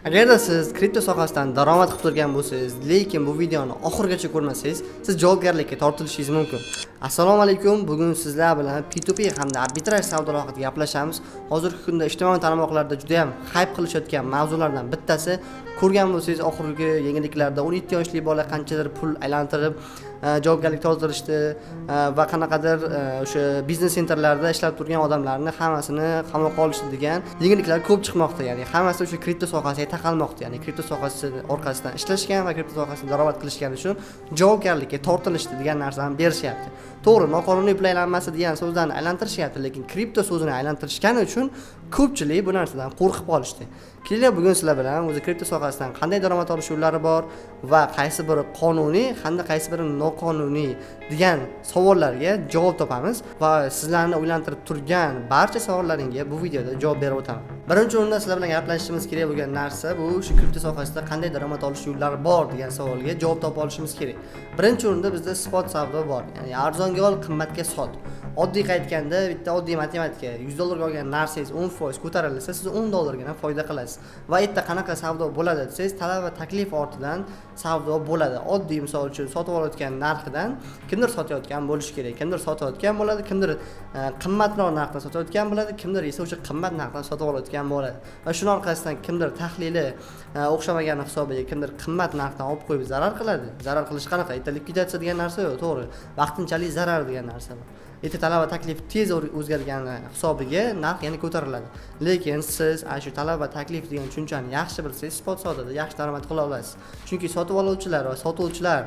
Agarda siz kripto sohasidan daromad qilib turgan bo'lsangiz, lekin bu videoni oxirigacha ko'rmasangiz, siz javobgarlikka tortilishingiz mumkin. Assalomu alaykum. Bugun sizlar bilan P2P hamda arbitraj savdolar haqida gaplashamiz. Hozirgi kunda ijtimoiy tarmoqlarda juda ham хайп qilishayotgan mavzulardan bittasi. Ko'rgan bo'lsangiz, oxirgi yangiliklarda 17 yoshli bola qanchadir pul aylantirib, javobgarlik tortilishdi va qanaqadir o'sha biznes sentrlarda ishlab turgan odamlarni hammasini qamoqqa olishdi degan yangiliklar ko'p chiqmoqda. Ya'ni hammasi o'sha kripto sohasiga taqalmoqda. Ya'ni kripto sohasi orqasidan ishlashgan va kripto sohasida daromad qilishgani uchun javobgarlikka tortilishdi degan narsani berishyapti. To'g'ri, noqonuniy pul aylanmasi degan so'zlarni aylantirishyapti, lekin kripto so'zini aylantirishgani uchun ko'pchilik bu narsadan qo'rqib qolishdi. Kelinglar, bugun sizlar bilan o'zi kripto sohasidan qanday daromad olish yo'llari bor va qaysi biri qonuniy hamda qaysi biri noqonuniy degan savollarga javob topamiz va sizlarni o'ylantirib turgan barcha savollaringga bu videoda javob berib o'taman. Birinchi o'rinda sizlar bilan gaplashishimiz kerak bo'lgan narsa bu shu kripto sohasida qanday daromad olish yo'llari bor degan savolga javob topa olishimiz kerak. Birinchi o'rinda bizda spot savdo bor, ya'ni arzonga ol, qimmatga sot. Oddiy aytganda, bitta oddiy matematika: 100 dollarga olgan narsangiz 10% ko'tarilsa, siz 10 dollargina foyda qilasiz. Va yerda qanaqa savdo bo'ladi desangiz, talab va taklif ortidan savdo bo'ladi. Oddiy misol uchun, sotib olayotgan narxidan kimdir sotayotgan bo'lishi kerak, kimdir sotayotgan bo'ladi, kimdir qimmatroq narxdan sotayotgan bo'ladi, kimdir esa o'sha qimmat narxdan sotib olayotgan bo'ladi. Va shuni orqasidan kimdir tahlili o'xshamagani hisobiga kimdir qimmat narxdan olib qo'yib zarar qiladi. Zarar qilish qanaqa? Yerda likvidatsiya degan narsa yo'q, to'g'ri, vaqtinchalik zarar degan narsa bor. Erta talab va taklif tez o'zgargani hisobiga narx yana ko'tariladi. Lekin siz ana shu talab va taklif degan tushunchani yaxshi bilsangiz, spot savdoda yaxshi daromad qila olasiz, chunki sotib oluvchilar va sotuvchilar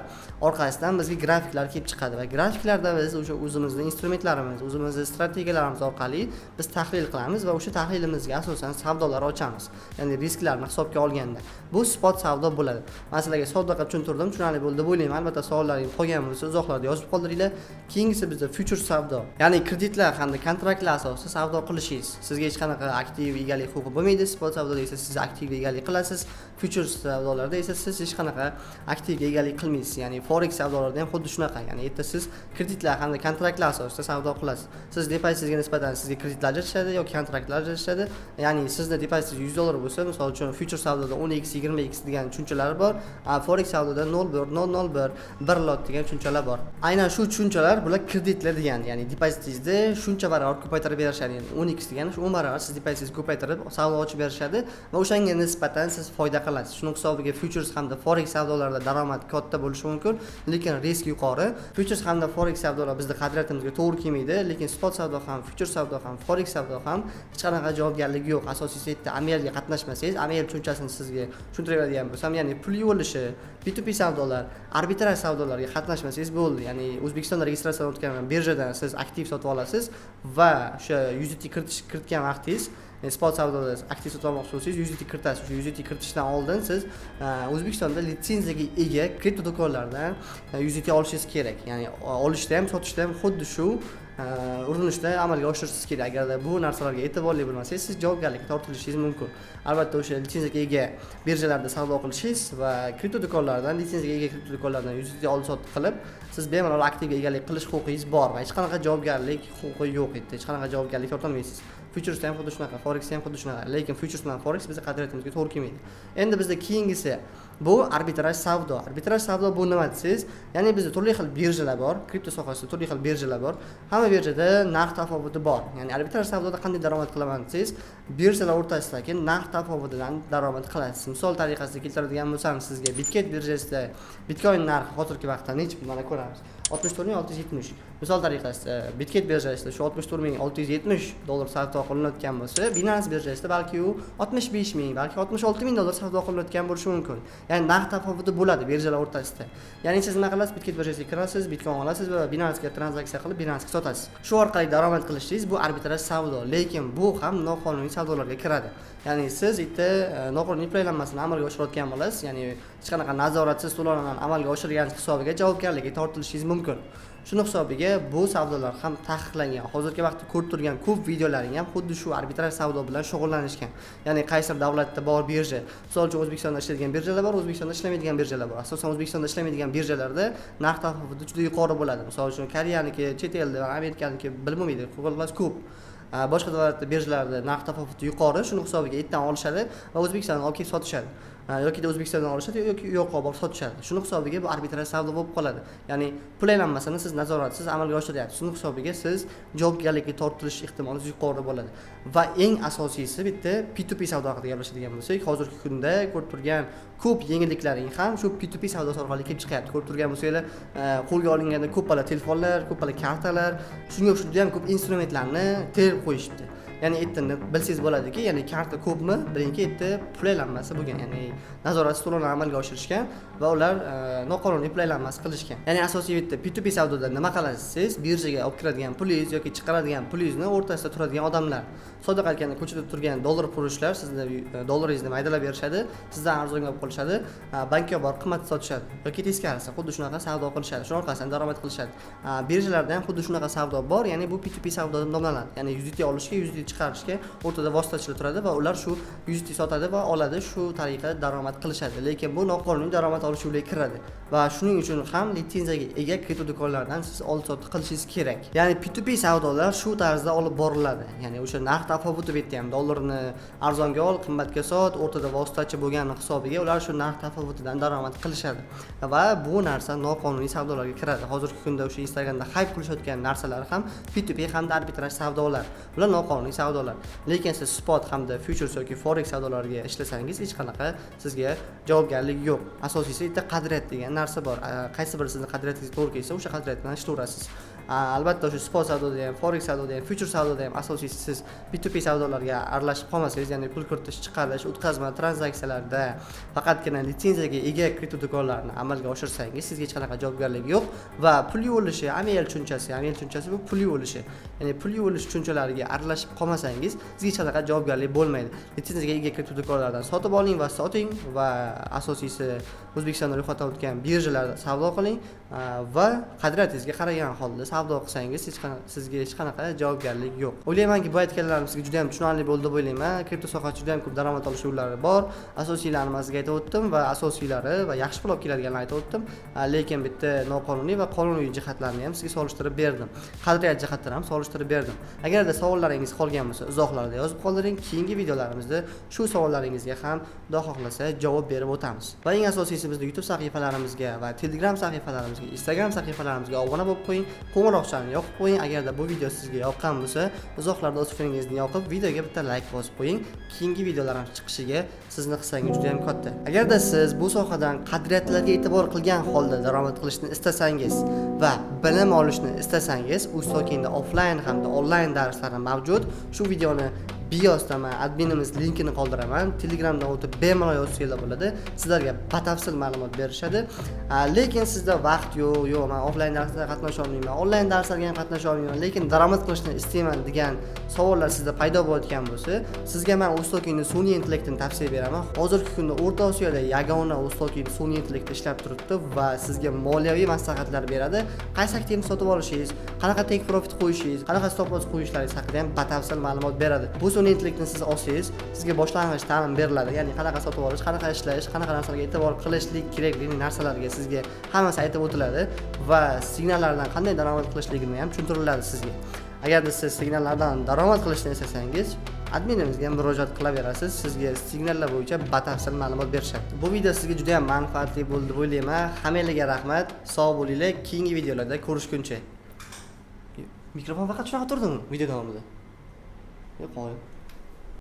orqasidan bizga grafiklar kelib chiqadi va grafiklarda biz o'sha o'zimizni instrumentlarimiz, o'zimizni strategiyalarimiz orqali biz tahlil qilamiz va o'sha tahlilimizga asosan savdolar ochamiz, ya'ni risklarni hisobga olganda. Bu spot savdo bo'ladi. Man sizlarga sodda qilib tushuntirdim, tushunarli bo'ldi deb o'ylayman. Albatta, savollaring qolgan bo'lsa, izohlarda yozib qoldiringlar. Keyingisi bizda futures savdo, ya'ni kreditlar hamda kontraktlar asosida savdo qilishingiz. Sizga hech qanaqa aktiv egalik huquqi bo'lmaydi. Spot savdoda esa siz aktivga egalik qilasiz, futures savdolarda esa siz hech qanaqa aktivga egalik qilmaysiz. Ya'ni forex savdolarda ham xuddi shunaqa, ya'ni yerda siz kreditlar hamda kontraktlar asosida savdo qilasiz. Siz depozitingizga nisbatan sizga kreditlar ajratishadi yoki kontraktlar ajratishadi. Ya'ni sizni depozitingiz 100 dollar bo'lsa, misol uchun, futures savdoda 10 x, 20 x degan tushunchalar bor, a forex savdoda 0,1, 0,01, 1 lot degan tushunchalar bor. Aynan shu tushunchalar, bular kreditlar degani, ya'ni depozitingizni shuncha barobar ko'paytirib berishadi. Ya'ni 10 x degani shu 10 barobar siz depozitingizni ko'paytirib savdo ochib berishadi va o'shanga nisbatan siz foyda qilasiz. Shuni hisobiga futures hamda forex savdolarida daromad katta bo'lishi mumkin, lekin risk yuqori. Futures hamda forex savdolar bizni qadriyatimizga to'g'ri kelmaydi, lekin spot savdo ham, futures savdo ham, forex savdo ham hech qanaqa javobgarligi yo'q. Asosiysi, yerda amalga qatnashmasangiz. Amal tushunchasini sizga tushuntirib beradigan bo'lsam, ya'ni pul yuvilishi, P2P savdolar, arbitraj savdolarga qatnashmasangiz bo'ldi. Ya'ni O'zbekistonda registratsiyadan o'tgan birjadan siz aktiv sotib olasiz va o'sha USDT kiritgan vaqtingiz, spot savdoda aktiv sotib olmoqchi bo'lsangiz, USDT kiritasiz. O'sha USDT kiritishdan oldin siz O'zbekistonda litsenziyaga ega kripto do'konlardan USDT olishingiz kerak. Ya'ni olishda ham, sotishda ham xuddi shu urinishda amalga oshirishingiz kerak. Agarda bu narsalarga e'tiborli bo'lmasangiz, siz javobgarlikka tortilishingiz mumkin. Albatta, o'sha litsenziyaga ega birjalarda savdo qilishingiz va kripto do'konlardan, litsenziyaga ega kripto do'konlardan USDT oldi sotdi qilib, siz bemalol aktivga egalik qilish huquqingiz bor va hech qanaqa javobgarlik huquqi yo'q yerda, hech qanaqa javobgarlik tortolmaysiz. Futuresda ham xuddi shunaqa, forexda ham xuddi shunaqa, lekin futures bilan forex bizni qadriyatimizga to'g'ri kelmaydi. Endi bizda keyingisi bu arbitraj savdo. Arbitraj savdo bu nima desangiz, ya'ni bizda turli xil birjalar bor, kripto sohasida turli xil birjalar bor, hamma birjada narx tafovuti bor. Ya'ni arbitraj savdoda qanday daromad qilaman desangiz, birjalar o'rtasidagi narx tafovutidan daromad qilasiz. Misol tariqasida keltiradigan bo'lsam, sizga Bitget birjasida bitcoin narxi hozirgi vaqtda nechi, mana ko'ramiz, 64 670. Misol tariqasida, Bitget birjasida shu 64 670 dollar savdo qilinayotgan bo'lsa, Binance birjasida balki u 65 000, balki 66 000 dollar savdo qilinayotgan bo'lishi mumkin. Ya'ni narx tafovuti bo'ladi birjalar o'rtasida. Ya'ni siz nima qilasiz? Bitget birjasiga kirasiz, bitcoin olasiz va Binancega tranzaksiya qilib, Binancega sotasiz. Shu orqali daromad qilishingiz bu arbitraj savdo, lekin bu ham noqonuniy savdolarga kiradi. Ya'ni siz bitta noqonuniy pul aylanmasini amalga oshirayotgan bo'lasiz, ya'ni hech qanaqa nazoratsiz to'lovlarni amalga oshirgan hisobiga javobgarlikka tortilishingiz mumkin. Shuni hisobiga bu savdolar ham taqiqlangan. Hozirgi vaqtda ko'rib turgan ko'p videolaring ham xuddi shu arbitraj savdo bilan shug'ullanishgan. Ya'ni qaysi davlatda bor birja, misol uchun, O'zbekistonda ishlaydigan birjalar bor, O'zbekistonda ishlamaydigan birjalar bor. Asosan O'zbekistonda ishlamaydigan birjalarda narx tafovuti juda yuqori bo'ladi. Misol uchun, Koreyaniki, chet elda, Amerikaniki bilib bo'lmaydi, xullas, ko'p. Boshqa davlat birjalarida narx tafovuti yuqori, shuni hisobiga yerdan olishadi va O'zbekistondan olib kelib sotishadi. Yoki O'zbekistondan olishadi yoki u yoqqa olib borib sotishadi. Shuni hisobiga bu arbitraj savdo bo'lib qoladi. Ya'ni pul aylanmasini siz nazoratsiz amalga oshiryapsiz. Shuni hisobiga siz javobgarlikka tortilish ehtimolingiz yuqori bo'ladi. Va eng asosiysi bitta P2P savdo haqida gaplashadigan bo'lsak, hozirgi kunda ko'rib turgan ko'p yengilliklaring ham shu P2P savdosi orqali kelib chiqyapti. Ko'rib turgan bo'lsanglar, qo'lga olinganda ko'p bala telefonlar, ko'p bala kartalar, shunga o'xshab juda ham ko'p instrumentlarni terib qo'yishibdi. Ya'ni ertaga bilsangiz bo'ladiki, ya'ni karta ko'pmi, birinchi yerda pul aylanmasi bo'lgan, ya'ni nazoratsiz to'lovni amalga oshirishgan va ular noqonuniy pul aylanmasi qilishgan. Ya'ni asosiy bitta P2P savdoda nima qilasiz siz? Birjaga olib kiradigan pulingiz yoki chiqaradigan pulingizni o'rtasida turadigan odamlar. Sodiq aytganda ko'chada turgan dollar furushlar sizni dollaringizni maydalab berishadi, sizdan arzonga olib qolishadi, bankka borib qimmat sotishadi yoki teskarisi, xuddi shunaqa savdo qilishadi, shuni orqasidan daromad qilishadi. Birjalarda ham xuddi shunaqa savdo bor, ya'ni bu P2P savdo deb nomlanadi. Ya'ni USDT olishga, USDT chiqarishga o'rtada vositachilar turadi va ular shu USDT sotadi va oladi, shu tariqa daromad qilishadi. Lekin bu noqonuniy daromad olish yo'liga kiradi va shuning uchun ham litsenziyaga ega kripto do'konlardan siz oldi-sotdi qilishingiz kerak. Ya'ni P2P savdolar shu tarzda olib boriladi. Ya'ni o'sha narx tafovuti bu yerda ham dollarni arzonga ol, qimmatga sot, o'rtada vositachi bo'lgani hisobiga ular shu narx tafovutidan daromad qilishadi va bu narsa noqonuniy savdolarga kiradi. Hozirgi kunda o'sha Instagramda хайп qilishayotgan narsalar ham P2P hamda arbitraj savdolar. Bular noqonuniy savdolar. Lekin siz spot hamda futures yoki forex savdolariga ishlasangiz, hech qanaqa sizga javobgarlik yo'q. Asosiysi bitta qadriyat degan narsa bor. Qaysi biri sizni qadriyatingizga to'g'ri kelsa, o'sha qadriyat bilan ishlayverasiz. Albatta o'sha spot savdoda ham, forex savdoda ham, futures savdoda ham asosiysi siz P2P savdolarga aralashib qolmasangiz, ya'ni pul kiritish, chiqarish, o'tkazma tranzaksiyalarda faqatgina litsenziyaga ega kripto do'konlarni amalga oshirsangiz, sizga hech qanaqa javobgarlik yo'q va pul yuvilishi, AML tushunchasi, AML tushunchasi bu pul yuvilishi. Ya'ni pul yuvilish tushunchalariga aralashib qolmasangiz, sizga hech qanaqa javobgarlik bo'lmaydi. Litsenziyaga ega kripto do'konlardan sotib oling va soting va asosiysi O'zbekistonda ro'yxatdan o'tgan birjalarda savdo qiling va qadriyatingizga qaragan holda savdo qilsangiz, hech qanaqa sizga hech qanaqa javobgarlik yo'q. O'ylaymanki, bu aytganlarim sizga juda ham tushunarli bo'ldi deb o'ylayman. Kripto sohasida juda ham ko'p daromad olish yo'llari bor. Asosiylarini man sizga aytib o'tdim va asosiylari va yaxshi pul olib keladiganlarni aytib o'tdim. Lekin bitta noqonuniy va qonuniy jihatlarini ham sizga solishtirib berdim. Qadriyat jihatdan ham solishtirib berdim. Agarda savollaringiz qolgan bo'lsa, izohlarda yozib qoldiring. Keyingi videolarimizda shu savollaringizga ham Xudo xohlasa javob berib o'tamiz. Va eng asosiysi bizni YouTube sahifalarimizga va Telegram sahifalarimizga, Instagram sahifalarimizga obuna bo'lib qo'ying, qo'ng'iroqchani yoqib qo'ying. Agarda bu video sizga yoqqan bo'lsa, izohlarda o'z fikringizni yoqib, videoga bitta like bosib qo'ying. Keyingi videolarimiz chiqishiga sizni hissangiz juda ham katta. Agarda siz bu sohadan qadriyatlarga e'tibor qilgan holda daromad qilishni istasangiz va bilim olishni istasangiz, Ustokingda offline hamda onlayn darslari mavjud. Shu videoni biosda man adminimiz linkini qoldiraman. Telegramdan o'tib bemalol yozsanglar bo'ladi. Sizlarga batafsil ma'lumot berishadi. Lekin sizda vaqt yo'q, yo'q, man offline darslarga qatnasha olmayman, onlayn darslarga ham qatnasha olmayman, lekin daromad qilishni istayman degan savollar sizda paydo bo'layotgan bo'lsa, sizga man Ustokingni sun'iy intellektini tavsiya beraman. Hozirgi kunda O'rta Osiyoda yagona Ustokingni sun'iy intellekti ishlab turibdi va sizga moliyaviy maslahatlar beradi. Qaysi aktivni sotib olishingiz, qanaqa take profit qo'yishingiz, qanaqa stop loss qo'yishlaringiz haqida ham batafsil ma'lumot beradi. Bu sun'iy intellektni siz olsangiz, sizga boshlang'ich ta'lim beriladi. Ya'ni qanaqa sotib olish, qanaqa ishlash, qanaqa narsalarga e'tibor qilishlik kerakli narsalarga sizga hammasi aytib o'tiladi va signallardan qanday daromad qilishligini ham tushuntiriladi sizga. Agarda siz signallardan daromad qilishni istasangiz, adminimizga murojaat qilaverasiz, sizga signallar bo'yicha batafsil ma'lumot berishadi. Bu video sizga juda ham manfaatli bo'ldi deb o'ylayman. Hammanglarga rahmat, sog' bo'linglar, keyingi videolarda ko'rishguncha. Mikrofon faqat shunaqa turdimi video davomida? Yo'q, qo'y.